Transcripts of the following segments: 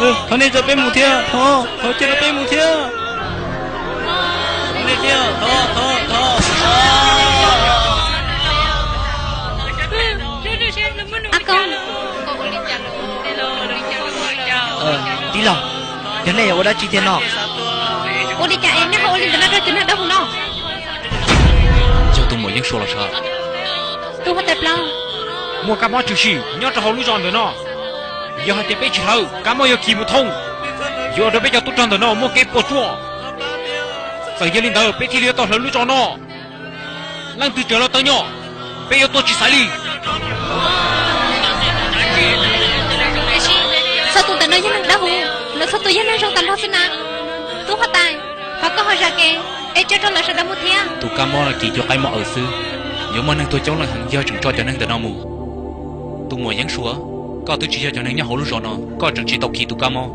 Thov nej coj peb mus thiab, thov, thov coj peb mus thiab. Thov nej thiab, thov, thov, thov. Tij laug, yog nej yog ua dab tsi thiab no? Ua li cas es nej ho ua li ntawm no rau cov neeg dawb huv no? Yog tus muam Yeeb Sua los sav. Tus huab tais plaub, muaj kab mob tshwm sim nyob rau hauv lub zos ntawm no. Yog hais tias peb tsis hlawv, kab mob yuav kis mus thoob, yuav ua rau peb cov tub rog ntawm no muaj kev puas tsuaj. Txawm yog li ntawd peb thiaj li yuav tau hlawv lub zos no. Leej twg raws los tawv nyom, peb yuav tua tsis xaiv li. Txhua tus ntawm no yog neeg dawb huv, lawv txhua tus yog neeg zoo tag nrho xwb na. Tub huab tais, thov koj ho zam kev, es tso rau lawv sawv daws mus thiab. Tus kab mob no kis cuag qaib mob aws xwb, yuav muaj neeg tuag coob leej heev yog tseem tso cov neeg ntawm no mus. Tus muam Yeeb Sua, koj twb tsis yog cov neeg nyob hauv lub zos no, koj tseem tsis tau khi tus kab mob.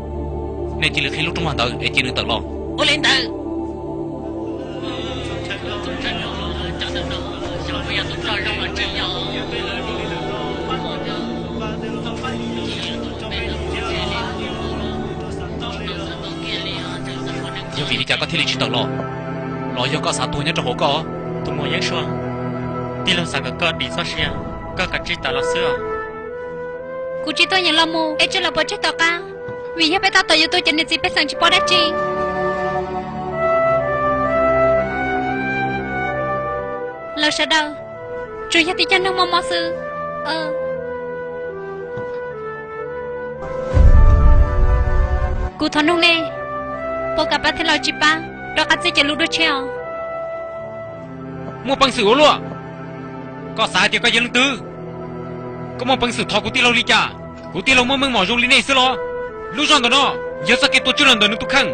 Nej cia li qhib lub rooj vag ntawd es cia nws tawm los. Ua li ntawd. Yog vim li cas koj thiaj li tsis tawm los? Los yog koj xav tuag nyob rau hauv koj? Tus muam Yeeb Sua, tij laug xav kom koj dim txoj sia, koj kav tsij tawm los xwb. Kuv tsis tuaj yeem los mus es tseg los pov tseg tom qab, vim yog peb tab tom yuav tua cov niam txiv pej xeem tsis pom dab tsi. Lawv sawv daws tsuas yog tib cov neeg mob mob xwb. Kuv thov nug nej, puas kam pab thiab los tsis pab rov qab txij cov lus dua tshiab os? Muaj peev xwm ua luaj. Koj xav hais tias koj yog leej twg? Koj muaj peev xwm thov kuv tij laug li cas? Kuv tij laug muaj meej mom zoo li nej xwb los? Lub zos ntawm no yog txoj kev tuav tswj los ntawm nws tus kheej.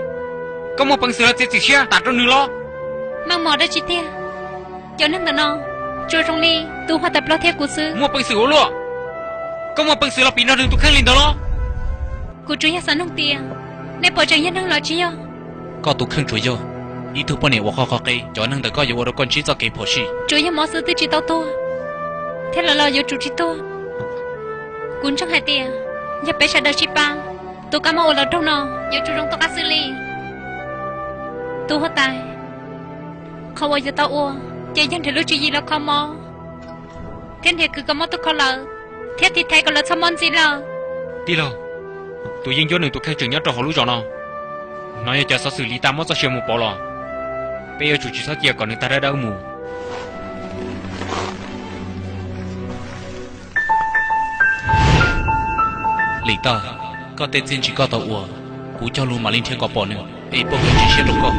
Koj muaj peev xwm los txiav txim siab tas rau nws los? Meej mom dab tsi tiag? Cov neeg ntawm no tsuas zoo li tus huab tais plaub thiab kuv xwb. Muaj peev xwm ua luaj. Koj muaj peev xwm los piv nrog nws tus kheej li ntawd los? Kuv tsuas yog xav nug tias nej puas tseem yog neeg los tsis yog? Koj tus kheej tsuas yog ib tug poj niam uas qhov qhov qe, cov neeg ntawm koj yuav ua rau koj ntsib txoj kev phom sij. Tsuas yog mob xwb twb tsis tau tuag, thiab lawv los yuav tsum tsis tuag. Kuv ntseeg hais tias yog peb sawv daws sib pab, tus kab mob uas los raug no yuav tsum zoo tom qab xwb li. Tus huab tais, qhov uas yuav tau ua ces yog nrhiav lub tswv yim los kho mob, thiab nrhiav kwv kom mob tuaj kho lawv, thiab tiv thaiv kom lawv txhob mob ntxiv lawm. Tij laug, tus yeeb ncuab nws tus kheej tseem nyob rau hauv lub zos no. Hnov yog cov xov xwm li tas muab txoj sia mus pauv los, peb yuav tsum tsis txhob cia kom nws tag dab dawb mus. Lim Taj, koj tej txiaj ntsig koj tau ua, kuv cog lus mam li nrhiav kom pom nws es pauj kev ntseeg siab rau koj.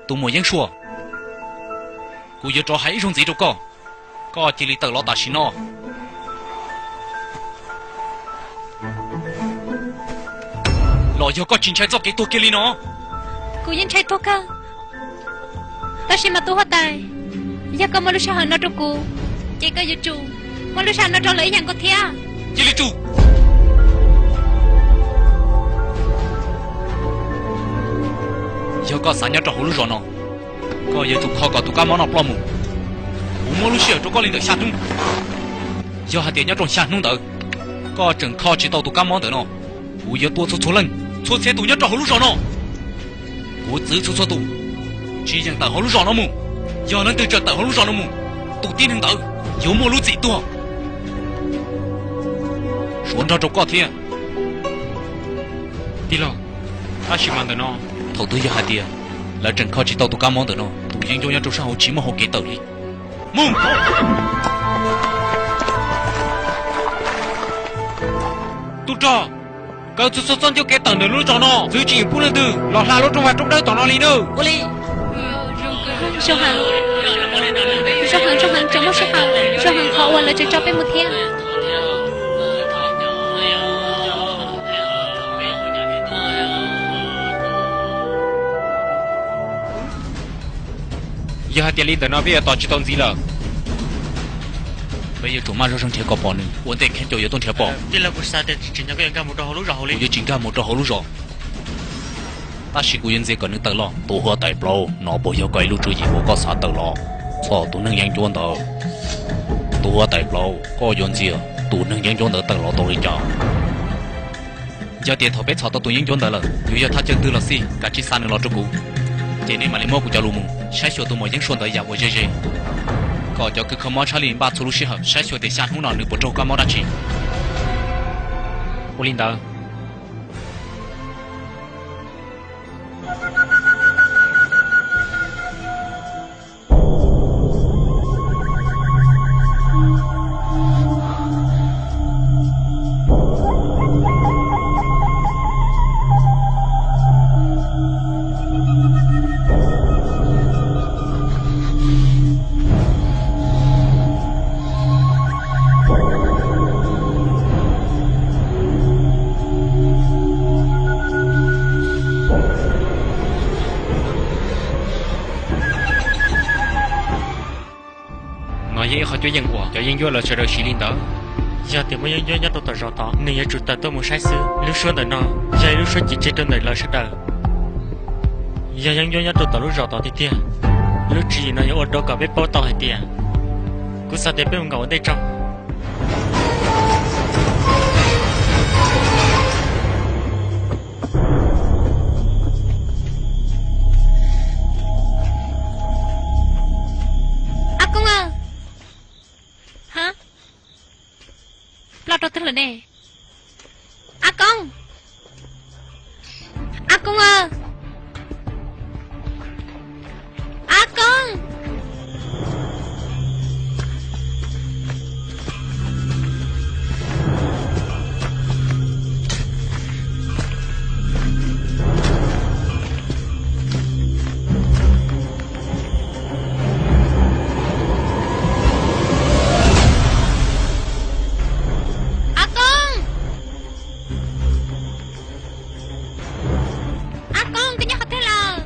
Tus muam Yeeb Sua, kuv yuav rov hais ib zaug ntxiv rau koj, koj cia li tawm los tam sim no, los yog koj tsis ntshai txoj kev tuag kiag li no? Kuv yeej ntshai tuag kawg, tab sis mas tus huab tais, yog koj muab lub sij hawm no rau kuv, ces koj yuav tsum muab lub sij hawm no rau lawv ib yam nkaus thiab. Cia li tsum! Yog koj xav nyob rau hauv lub zos no, koj yuav tsum kho kom tus kab mob no ploj mus. Kuv muab lub sij hawm rau koj li ntawm xya hnub. Yog hais tias nyob rau xya hnub ntawd koj tseem kho tsis tau tus kab mob ntawm no, kuv yuav tua txhua txhua leej, txhua txhia tus nyob rau hauv lub zos no. Kuv txwv txhua txhua tus, tsis yeem tawm hauv lub zos no mus. Yog leej twg tseem tawm hauv lub zos no mus, tus tib neeg ntawd yuav muaj lub txim tuag. Suav nrog rau koj thiab, tij laug. Tab sis mas ntawm no, thaum twg yog hais tias lawv tseem kho tsis tau tus kab mob ntawm no, tus yeeb ncuab nyob rau sab hauv tsis muaj hau kev tawm li. Mus! Tub rog, kaw txhua txhua txoj ncauj kev tawm ntawm lub zos no, txwv tsis yeem pub leej twg los hla lub rooj vag roob dawb tom no li nawb. Ua li. Zoo heev, zoo heev, tseem muaj sij hawm, zoo heev qhov uas lawv tseem tso peb mus thiab. Yog hais tias li ntawm no peb yuav tos tsis tau ntxiv lawm, peb yuav tsum maj zog zog nrhiav kom pom nws ua ntej kheeb cau yuav tuaj nrhiav pom. Kuv yuav tsis nkag mus rau hauv lub zos. Tab sis kuv yuav ntxias kom nws tawm los. Tus huab tais plaub, no puas yog koj ib lub tswv yim uas koj xav tawm los txog tus neeg yeeb ncuab ntawd? Tus huab tais plaub, koj yuav ntxias tus neeg yeeb ncuab ntawd tawm los tau li cas? Yog tias thaum peb txhom tau tus yeeb ncuab ntawd lawm, yus yog thaj chaw twg los xij, kav tsij xa nws los rau kuv, ces nej mam li muab kuv cov lus mus saib xyuas tus muam yeeb suab ntawd yam uas ze ze, kom cov kws kho mob tshaj li npaj txhua lub sij hawm saib xyuas tias xya hnub no nws puas raug kab mob dab tsi. Ua li ntawd. No yog ib qhov cuab yeej uas cov yeeb ncuab lawv sawv daws siv li ntawd. Yog tias muaj yeeb ncuab nyob rau tom zos tod, nws yuav tsum tawm tuaj mus saib xwb. Lub suab ntawm no yog ib lub suab cim tseg rau ntawm lawv sawv daws. Yog yeeb ncuab nyob rau tom lub zos tod tiag tiag, lub tswv yim no yuav ua rau kom peb paub tau hais tias, kuv xav tias peb mus nkaum ua ntej tso. A Koob aw, ha, ploj rau twg lawm ne? A Koob, A Koob aw, A Koob. A Koob, A Koob, koj nyob qhov twg lawm?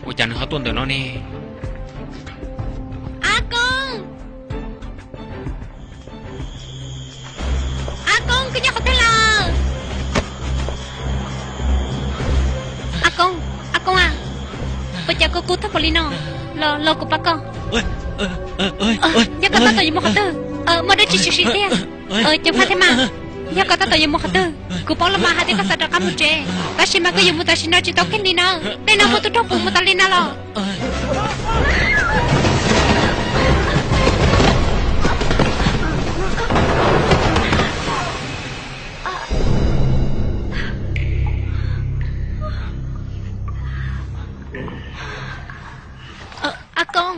Ua cas nws ho tuaj ntawm no ne? A Koob, A Koob, koj nyob qhov twg lawm? A Koob, A Koob a, ua cas koj kub tag npaum li no? Los, los kuv pab koj. Yog koj tab tom yuav mus qhov twg? Muaj dab tsi tshwm sim tiag? Ceev faj thiab mas. Yog koj tab tom yuav mus qhov twg? Kuv paub los mas hais tias koj xav rov qab mus tsev, tab sis mas koj yuav mus tam sim no tsis tau kiag li na. Tej no muaj tus raug pum mus tas li na los. A Koob,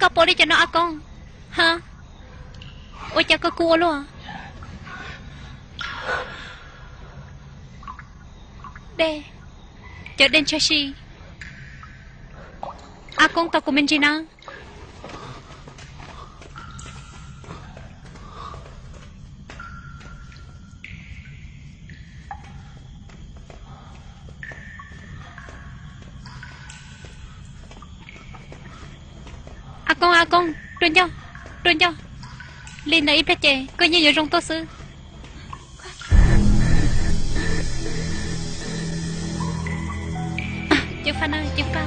koj pom li cas no A Koob? Ha, ua cas koj kub ua luaj? Dej, cov dej ntshiab si. A Koob tos kuv me ntsis na. A Koob, A Koob, Rua Ncauj, Rua Ncauj, li ntawd ib pliag ces koj yeej yuav zoo tuaj xwb. Ceev faj na, ceev faj.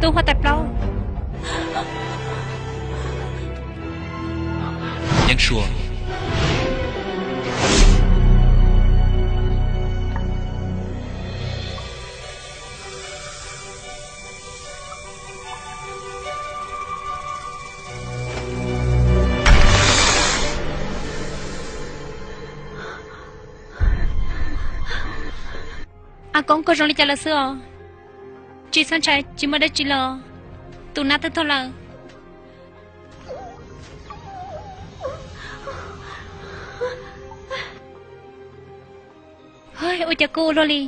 Tub huab tais plaub. Yeeb Suas. A Koob, koj zoo li cas lawm xwb os? Tsis txhob ntshai, tsis muaj dab tsi los. Tus nab twb tuag lawm. Ua cas kub ua luaj li?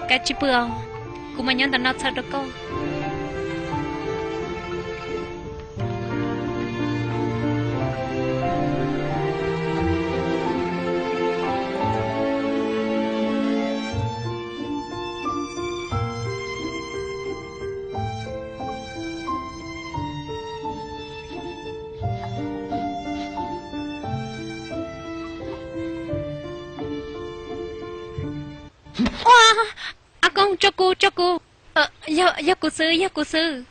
Kav tsij pw os, kuv mam nyob ntawm no txhawb rau koj. Ua, Ab Koob, tso kuv, tso kuv. Yog, yog kuv xwb, yog kuv xwb.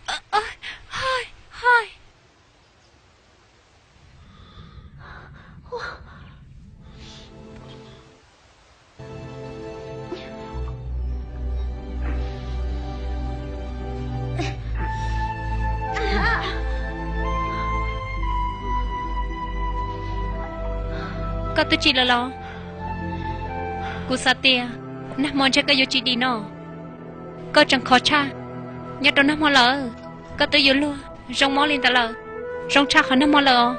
Koj twb tsim lawm los? Kuv xav tias nag hmo ntshe koj yuav tsis dim no. Koj tseem khov tshaj. Nyob rau nag hmo lawm, koj twb yuav luag zoo mob li ntawd lawm, zoo tshaj qhov nag hmo lawm os.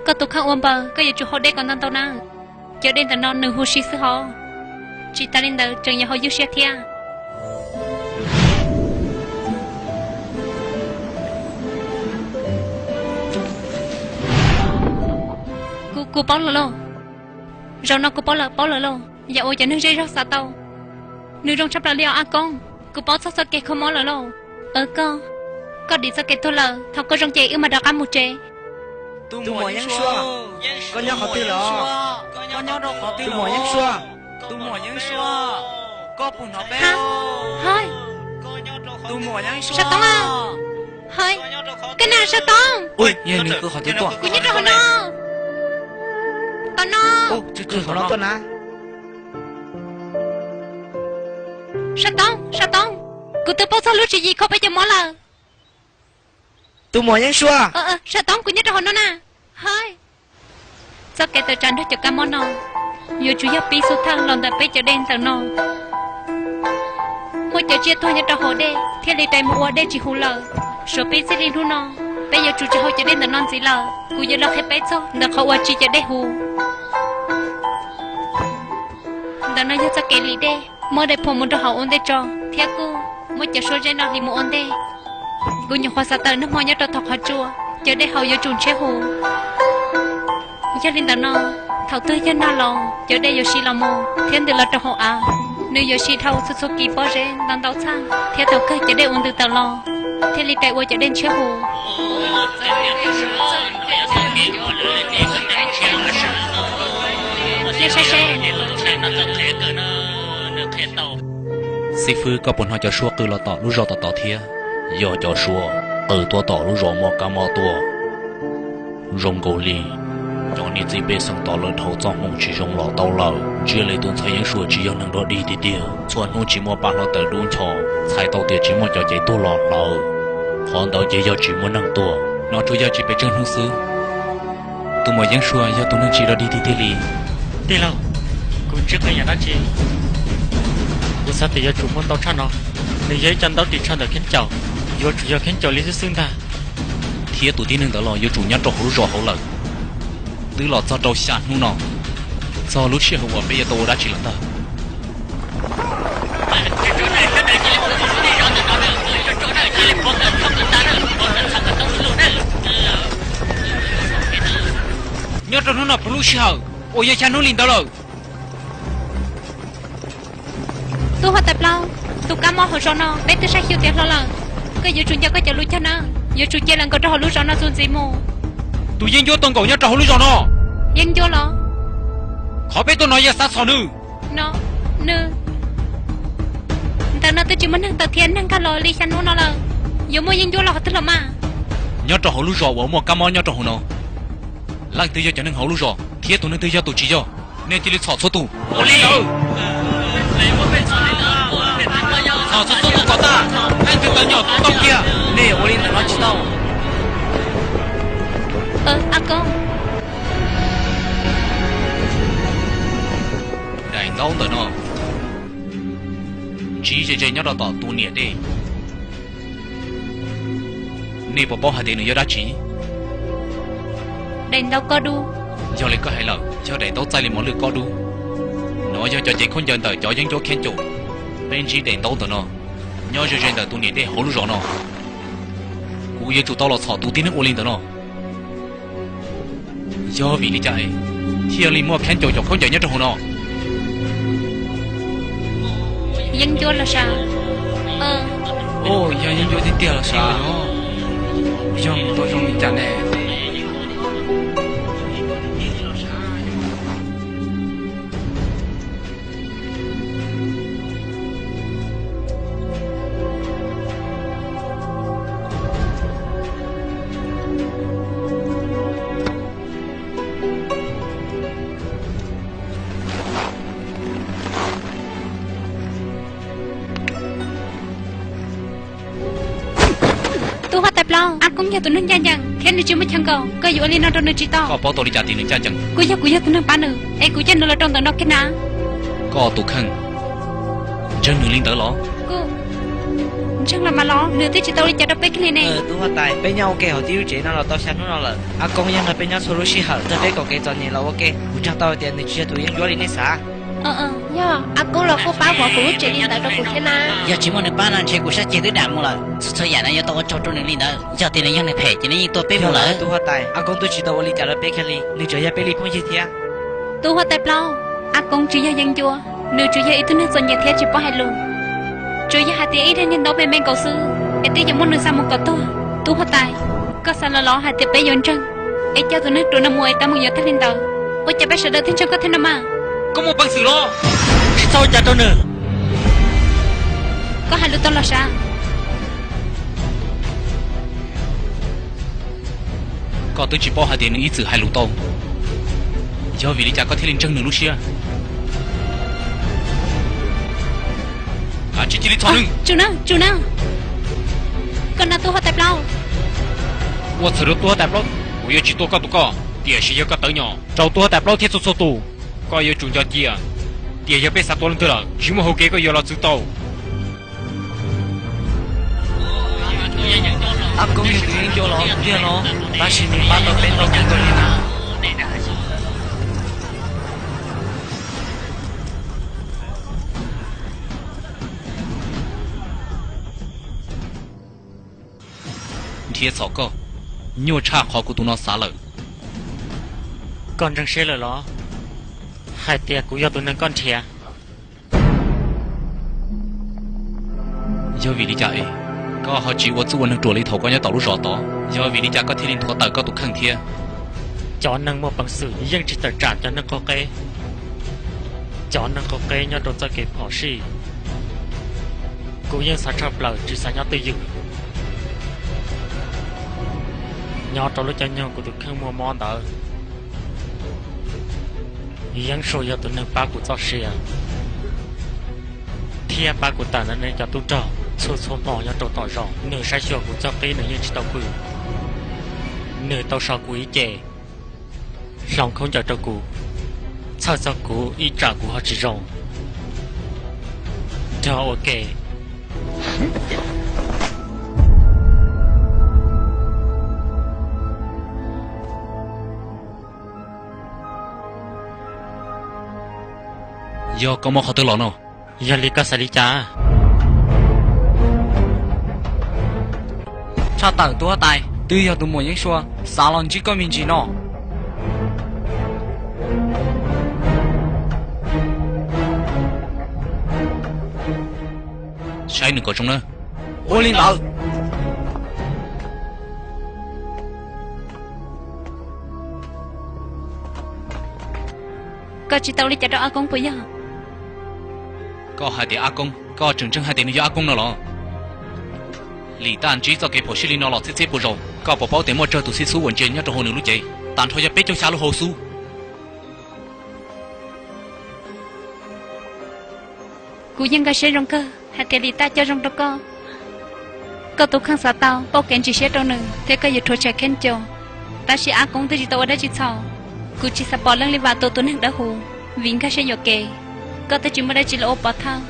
Koj tus kheej ua npaws, koj yuav tsum haus dej kom ntau ntau na. Cov dej ntawm no nws huv si xwb hos, tsis tas li ntawd tseem yuav haus ywj siab thiab. Kuv, kuv paub lawm lauj. Zaum no kuv paub lawm, paub lawm lauj. Yam uas cov neeg zej zog xav tau, nws zoo tshaj plaws li os Ab Koob. Kuv paub txog txoj kev kho mob lawm lauj. Koj, koj dim txoj kev tuag lawm, thaum koj zoo ces wb mam rov qab mus tsev. Tus muam Yeeb Sua, koj nyob qhov twg lawm? Tus muam Yeeb Sua, tus muam Yeeb Sua, koj puas hnov peb? Hais, Sav Toov, hais, koj na Sav Toov. Kuv nyob rau hauv no, hauv no, hauv no tuaj na. Sav Toov, Sav Toov, kuv twb paub txog lub tswv yim kho peb cov mob lawm. Tus muam Yeeb Sua. Sav Toov, kuv nyob rau hauv no na. Hais, txoj kev tawm tsam nrog cov kab mob no yuav tsum yog pib xub thawj los ntawm peb cov dej ntawm no. Muaj cov tsiaj tuag nyob rau hauv dej thiaj li rais mus ua dej tsis huv lawm. Suav pib txij li hnub no, peb yuav tsum tsis haus cov dej ntawm no ntxiv lawm. Kuv yuav los qhia peb txog ntawm qhov uas tsim cov dej huv. Ntawm no yog txoj kev hliv dej, muab dej phua mus rau hauv ua ntej tso, thiab kuj muab cov suab zeb no hliv mus ua ntej. Kuv nyuam qhuav xav tawm nag hmo nyob rau thaum qhov tsua, cov dej hauv yuav tsum ntshiab huv. Yog li ntawm no, thaum twg yog nag los cov dej yuav siv los mus thiab ntws los rau hauv av. Nws yuav siv dhau txhua txhua kis pob zeb ntau ntau txhaj, thiab thaum kawg cov dej ua ntws tawm los thiaj li rais ua cov dej ntshiab huv. Nej saib seb. Xib fwb, koj puas hnov cov suab qw los tom lub zos tom tod thiab? Yog cov suab qw tuaj tom lub zos muaj kab mob tuaj. Zoo nkaus li cov niam txiv pej xeem tom lawv dhau txoj hmoo tsis zoo los tau lawm. Ntsia li tus ntxhais Yeeb Sua tsis yog neeg dog dig tiag tiag. Txhua hnub tsis muaj paj hlob taws dub ncho, txhais tau tias tsis muaj cov cev tuag los hlawv. Qhov ntawd ces yog tsis muaj neeg tuag, nov tsuas yog tsis pes tsawg hnub xwb. Tus muam Yeeb Sua yog tus neeg tsis dog dig tiag tiag li. Tij laug, kuv tsis qhia yam dab tsi. Kuv xav tias yuav tsum muaj ntau tshaj no. Nws yog ib co ntaub ris tsho ntawm kheej caum, yuav tsum yog kheej caum li xwb xwb ntag. Thiab tus tib neeg ntawd los yuav tsum nyob rau hauv lub zos hauv lawm. Twb los txog rau xya hnub no, txog lub sij hawm uas peb yuav tau ua dab tsi lawm ntag. Nyob rau hnub no puag lub sij hawm uas yog xya hnub li ntawd lawm. Tub huab tais plaub, tus kab mob hauv zos no peb twb saib xyuas tiav hlo lawm. Koj yuav tsum nco koj cov lus cog na, yuav tsum cia lawv nkaum rau hauv lub zos no txuas ntxiv mus. Tus yeeb ncuab tuaj nkaum nyob rau hauv lub zos no. Yeeb ncuab los? Qhov peb tuaj no yog xav txhom nws. No, nws, ntawm no twb tsis muaj neeg tawm thiab, neeg nkag los li xya hnub no lawm, yuav muaj yeeb ncuab los qhov twg los mas. Nyob rau hauv lub zos uas muaj kab mob nyob rau hauv no, leej twg yog cov neeg hauv lub zos thiab tus neeg twg yog tus tsis yog? Nej cia li txhom txhua tus. Txhom txhua txhua tus kom tag, leej twg tau nyom tus tau kiag. Nej ua li ntawm no tsis tau. Daim ntaub ntawm no ntsib ze ze nyob rau tom tus niam dej. Nej puas paub hais tias nws yog dab tsi? Daim ntaub kob dub. Yog li koj hais lawm, yog daim ntaub txaij li mos lwj kob dub. No Yog cov cev khaub ncaws ntawm cov yeeb ncuab Kheej Caum, peb ntsib daim ntaub ntawm no nyob ze ze ntawm tus niam dej hauv lub zos no. Kuv yuav tsum tau los txhom tus tib neeg ua li ntawd no. Yog vim li cas es thiaj li muaj Kheej Caum cov khaub ncaws nyob rau hauv no? Yeeb ncuab los sav? Yog yeeb ncuab tiag tiag los sav? Yog mus tau zoo li cas ne? Tub huab tais plaub, Ab Koob yog tus neeg ncaj ncees thiab nws tsis muaj chaw nkaum, koj yuav ua li no rau nws tsis tau. Koj paub tau li cas tias nws ncaj ncees? Kuv yog, kuv yog tus neeg pab nws, es kuv coj nws los rau ntawm no kiag na. Koj tus kheej ntseeg nws li ntawd los? Kuv ntseeg los mas los, nws twb tsis tau ua li cas rau peb kiag li ne. Tub huab tais, peb nyob ua ke hauv tib lub tsev no los tau xya hnub no lawm. Ab Koob yeej nrog peb nyob txhua lub sij hawm, nrog peb koom kev txom nyem los ua ke. Kuv ntseeg tau tias nws tsis yog tus yeeb ncuab li nej xav. Yog Ab Koob los kuj pab vov kuv lub tsev li ntawd rau kuv thiab na. Yog tsis muaj nws pab no ntshe kuv sab ceg twb dam mus lawm. Txhua txhua yam no yuav tau ua tsaug rau nws li ntawd. Yog tias nws yog neeg phem ces nws yeej tua peb mus lawm. Tub huab tais, Ab Koob twb tsis tau ua li cas rau peb kiag li, nws tseem yog peb li phooj ywg thiab. Tub huab tais plaub, Ab Koob tsis yog yeeb ncuab, nws tsuas yog ib tug neeg txom nyem thiab tsis paub hais lus. Tsuas yog hais tias ib daim niag ntaub me me nkaus xwb es twb yuav muab nws xa mus kom tuag. Tub huab tais, koj xav los los hais tias peb yuav ntseeg es coj tus neeg ruam no mus es tau mus yuav tag li ntawd, ua cas peb sawv daws thiaj ntseeg koj thiab no mas? Koj muaj peev xwm los? Tsis txhob ua cas rau nws. Koj hais lus tau los sav? Koj twb tsis paub hais tias nws ib txwm hais lus tau, yog vim li cas koj thiaj li ntseeg nws lub siab? Kav tsij cia li txhom nws. Tsum na, tsum na. Koj na tub huab tais plaub. Ua txhaum rau tub huab tais plaub, kuv yuav tsis tua koj tus koj, tiam sis yog koj tawv nyom rau tub huab tais plaub thiab txhua txhua tus, koj yuav tsum nco cia tias yog peb xav tua leej twg lawm tsis muaj hauv kev koj yuav los txwv tau. Ab Koob yog tus yeeb ncuab los tiag los? Tab sis nws pab tau peb ntau kawg nkaus li na. Nrhiav txhaum koj, nyuaj tshaj qhov kuv tus no xav lawm. Koj ntseeg siab lawm los hais tias kuv yog tus neeg koj nrhiav? Yog vim li cas es koj ho tsis ua txuj ua neeg ruam li thaum koj nyob tom lub zos tod? Yog vim li cas koj thiaj li nthuav tawm koj tus kheej thiab? Cov neeg muaj peev xwm yeej tsis tawm tsam cov neeg qaug qeb. Cov neeg qaug qeb nyob rau txoj kev phom sij. Kuv yeej xav tshaj plaws tsis xav nyob twj ywm. Nyob rau lub caij nyoog kuv tus kheej muaj mob ntawd, Yeeb Suas yog tus neeg pab kuv txoj sia thiab pab kuv tawm ntawm nej cov tub rog txhua txhua hmo nyob rau tom zos. Nws saib xyuas kuv txoj qib nws yeej tsis tau pw. Nws tau so kuv ib ce, hloov khaub ncaws rau kuv, txhawj txog kuv ib tsam kuv ho tsis zoo. Nrog ua ke. Yog koj muaj qhov twg los no? Yog li koj xav li cas? Tshaj tawm tub huab tais, twb yog tus muam Yeeb Sua xav los ntsib koj me ntsis no. Saib nws kom zoo na. Ua li ntawd. Koj tsis tau ua li cas rau Ab Koob puas yog? Koj hais tias Ab Koob, koj tseem ntseeg hais tias nws yog Ab Koob no los? Lim Taj ntsib txoj kev phom sij li no los txhiab txhiab puas zaus, koj puas paub tias muaj tsawg tus xib xub uas ntse nyob rau hauv nws lub cev, tag nrho yog peb caug xya lub hauv xub. Kuv yeej nkag siab zoo kawg hais tias Lim Taj coj zoo rau koj. Koj tus kheej xav tau pauj kev ntsis siab rau nws thiab koj yuav rhuav tshem Kheej Caum. Tab sis Ab Koob twb tsis tau ua dab tsi txhaum. Kuv tsis xav pom leej li Vam Tuam tus neeg dawb huv vim nkag siab yuam kev. Koj twb tsis muaj dab tsi los ua pov thawj.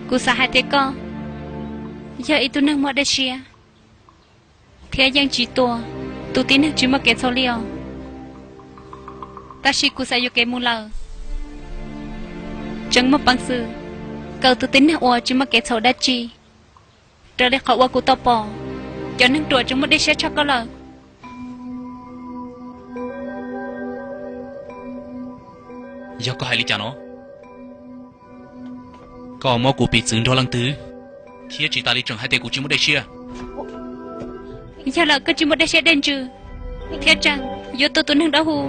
Kuv xav hais tias koj yog ib tug neeg muaj dej siab thiab yeej tsis tua Tus tib neeg tsis muaj kev txhaum li os. Tab sis kuv xav yuam kev mus lawm. Tseem muaj peev xwm kaw tus tib neeg uas tsis muaj kev txhaum dab tsi, raws li qhov uas kuv tau pom, cov neeg ruam tseem muaj dej siab tshaj koj lawm. Yog koj hais li cas no? Koj muab kuv piv txwv nrog leej twg, thiab tsis tas li tseem hais tias kuv tsis muaj dej siab? Yog lawm, koj tsis muaj dej siab dej ntsws, thiab tseem yuav tua tus neeg dawb huv.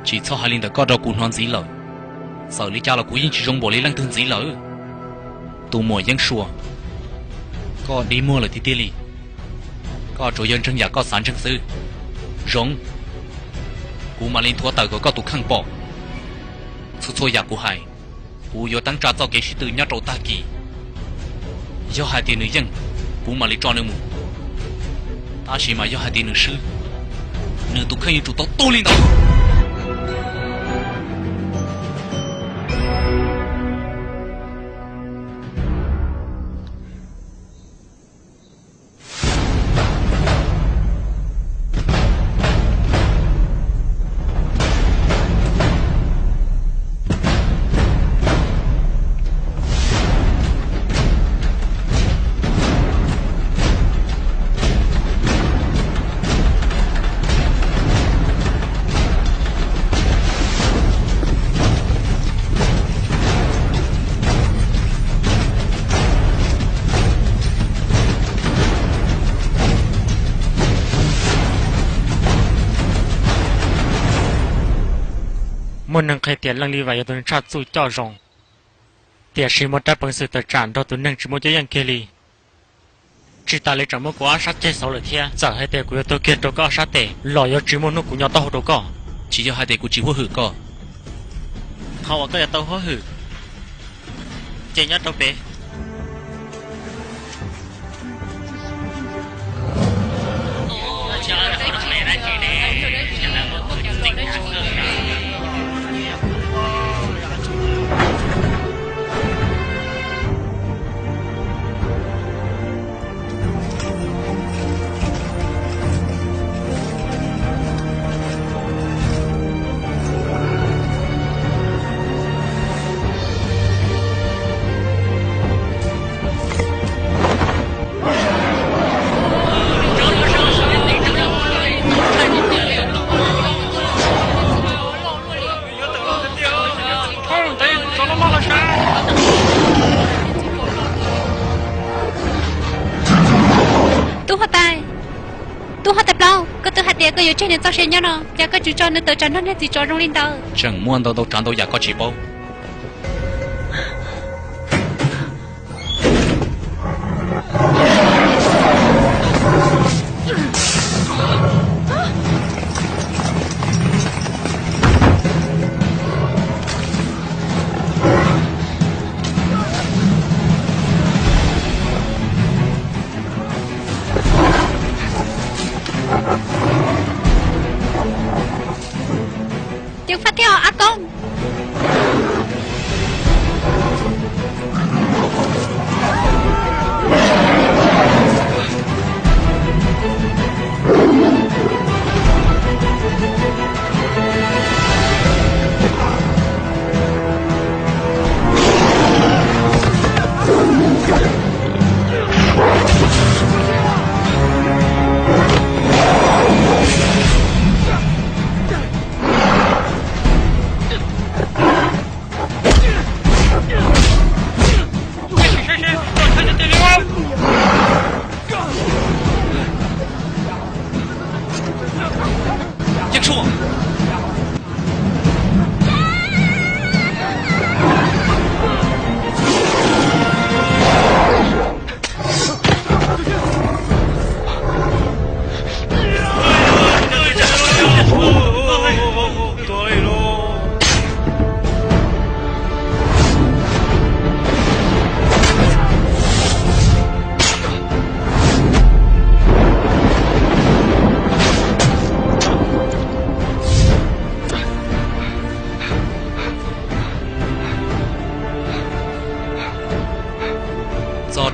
Tsis txhob hais li ntawm koj rau kuv hnov ntxiv lawm. Txawm li cas los kuv yeej tsis zoo npaum li leej twg ntxiv lawm. Tus muam Yeeb Sua, koj dig muag lawm tiag tiag li. Koj tsuas yog ntseeg yam koj xav ntseeg xwb. Zoo, kuv mam li nthuav tawm kom koj tus kheej pom. Txhua txhua yam kuv hais, kuv yuav teeb tsa txoj kev sib tw nyob rau tag kis. Yog hais tias nws yeej, kuv mam li tso nws mus. Tab sis mas yog hais tias nws swb, nws tus kheej yuav tsum tau tuag li ntawd. Muaj neeg qhia tias Leej Lis Vais yog tus neeg tshaj txuj coj zoo, tiam sis muaj rab peev xwm tawm tsam nrog tus neeg tsis muaj cuab yeej kiag li. Tsis tas li tseem muab kuv ob sab ceg xauv lawm thiab. Txawm hais tias kuv yuav tuag kiag rau koj ob sab tes los yuav tsis muaj hnub kuv nyo taub hau rau koj. Tsis yog hais tias kuv tsis huab hwm koj. Qhov uas koj yuav tau huab hwm ces nyob rau pem. Tub huab tais, tub huab tais plaub, koj twb hais tias koj yuav tseg nws txoj sia nyob no, cas koj tsis tso nws tawm tsam nrog niag txiv tsov zoo li ntawd? Tseem muaj ntau ntau tsav ntau yam koj tsis paub. Ceev faj thiab os Ab Koob.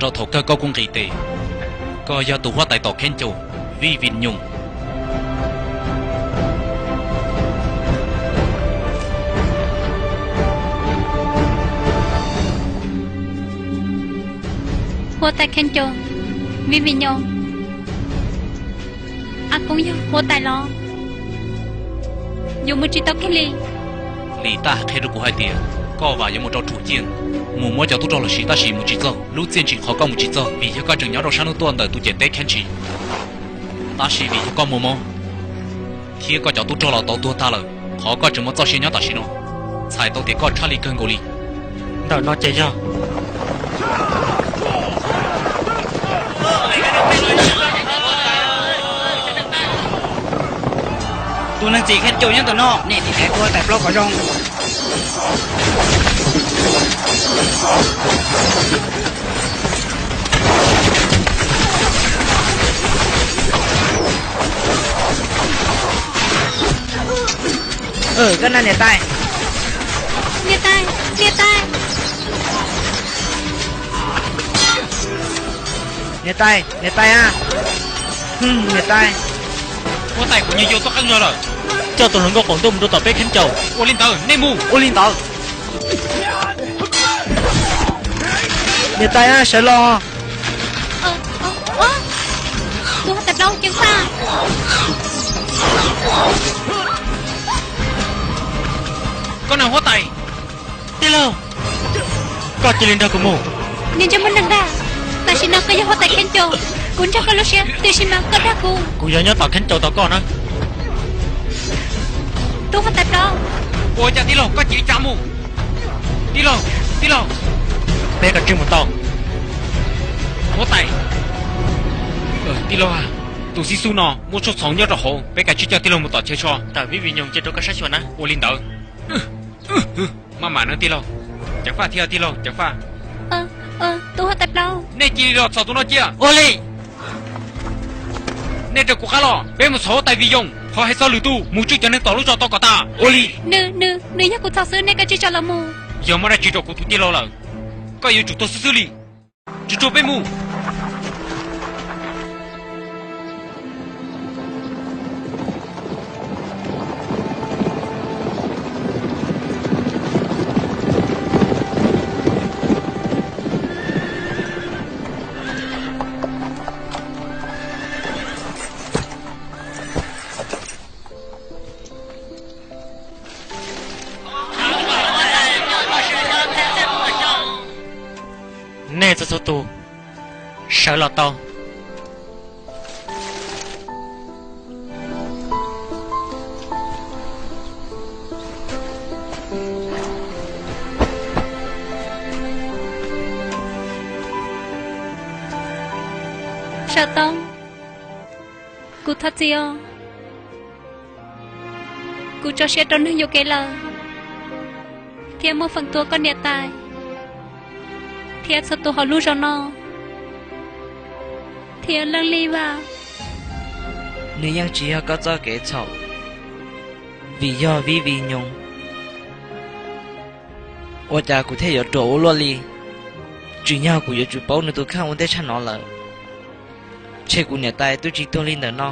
Rau thaum kawg koj kuj nqis tes, koj yog tus huab tais tom Kheeb Caum, Vij Vij Nyoog. Huab tais Kheeb Caum, Vij Vij Nyoog, ab koob yog huab tais los? Yuav mus tsis tau kiag li. Lis Taj qhia rau kuv hais tias koj vam yuav mus rau Rhum Ciaj, mus muab cov tub rog los siv tab sis mus tsis txog, lub txiaj ntsim qhov koj mus tsis txog vim yog koj tseem nyob rau sab hnub tuaj ntawm tus ciam teb Kheeb Tshis. Tab sis vim yog koj muaj mob thiab koj cov tub rog los tau tuag tag lawm, qhov koj tseem muaj txoj sia nyob tam sim no, txhais tau tias koj tshaj lij kawg nkaus li. Ntawm no ces yog tus neeg txim Kheeb Caum nyob ntawm no, nej tiv thaiv tus huab tais plaub kom zoo. Koj na niam tais. Niam tais, niam tais. Niam tais, niam tais a. Niam tais. Huab tais, kuv nyuag yau tuaj qeeb zog lawm. Coj tus hluas nkauj qaum ntuj mus rau tom peb Kheeb Caum. Ua li ntawd, nej mus. Ua li ntawd. Niam tais a, sawv los. Tus huab tais plaub ceev faj. Koj na huab tais. Tij laug, koj cia li nrog kuv mus. Niag ntsej muag neeg dag, tam sim no koj yog huab tais Kheeb Caum, kuv nrog koj lub siab, tiam sis mas koj dag kuv. Kuv yuav nyob tom Kheeb Caum tos koj na. Tus huab tais plaub. Ua cas tij laug koj cia li tsa mus? Tij laug, tij laug. Peb kav tsij mus tau. Huab tais. Tij laug, tus xib xub no muaj tshuaj txhoov nyob rau hauv, peb kav tsij coj tij laug mus tom chaw so. Tawm Vij Vij Nyoog cia rau koj saib xyuas na. Ua li ntawd. Maj mam na tij laug. Ceev faj thiab tij laug, ceev faj. Tus huab tais plaub. Nej cia li los txhom tus no cia. Ua li. Nej raws kuv qab los, peb mus txhom huab tais Vij Yoog, ho hais txog lwm tus mus tswj cov neeg tom lub zos tau kom tas. Ua li. Nws, nws, nws yog kuv txhom xwb, nej kav tsij tso los mus. Yog muaj dab tsi rau kuv tus tij laug lawm, koj yuav tsum tuag xwb xwb li. Tsuag tsuag peb mus. Nej txhua txhua tus sawv los tau. Saum Toob, kuv thov txim os. Kuv tso siab rau neeg yuam kev lawm, thiab muab feem tua koj niam tais thiab txhua tus hauv lub zos no, thiab Leej Lis Vaj. Nws yeej tsis yog koj txoj kev txhaum, vim yog Vij Vij Nyoog. Ua cas kuv thiaj yuav ruam ua luaj li? Tsim nyog kuv yuav tsum paub nws tus kheej ua ntej tshaj no lawm. Ntshe kuv niam tais twb tsis tuag li ntawm no.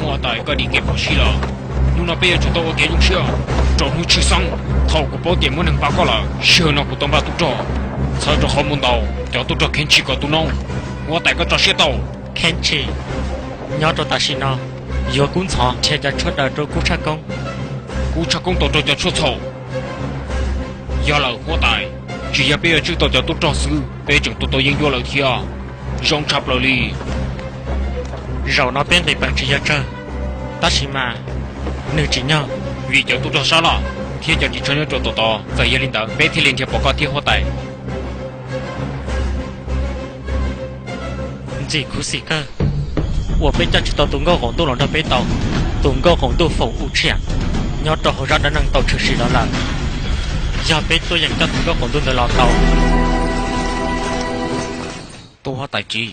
Huab tais, koj dim kev phom sij lawm. Hnub no peb yuav tsum tau ua kev zoo siab rau hnub tshwj xeeb. Thaum kuv paub tias muaj neeg pab koj lawm, sij hawm no kuv tau npaj tub rog, txhawb rau qhov muaj ntau cov tub rog Kheeb Tshis kom tu noob. Huab tais, koj tso siab tau. Kheeb Tshis nyob rau tam sim no yuav kub ntxhov, nrhiav cov tshuaj daws rau kub tshaj koob. Kub tshaj koob tau rau cov tshuaj txhaum. Yog lawm huab tais, tsis yog peb yuav tswj tau cov tub rog xwb, peb tseem tua tau yeeb ncuab lawm thiab. Zoo tshaj plaws li. Zaum no peb nqis peem tsis yog tsawg, tab sis mas nws tsim nyog. Vim cov tub rog sab laj thiab cov ris tsho nyob rau tom tod, txawm yog li ntawd peb thiaj li nrhiav pom koj thiab huab tais. Ntxim khuv xim kawg uas peb coj tsis tau tus nkauj qaum ntuj los nrog peb tau. Tus nkauj qaum ntuj foom u tshiam nyob rau hauv zaj dab neeg tau tshwm sim los lawm. Yog peb tuaj yeem coj tus nkauj qaum ntuj ntawd los tau. Tus huab tais Tsiv,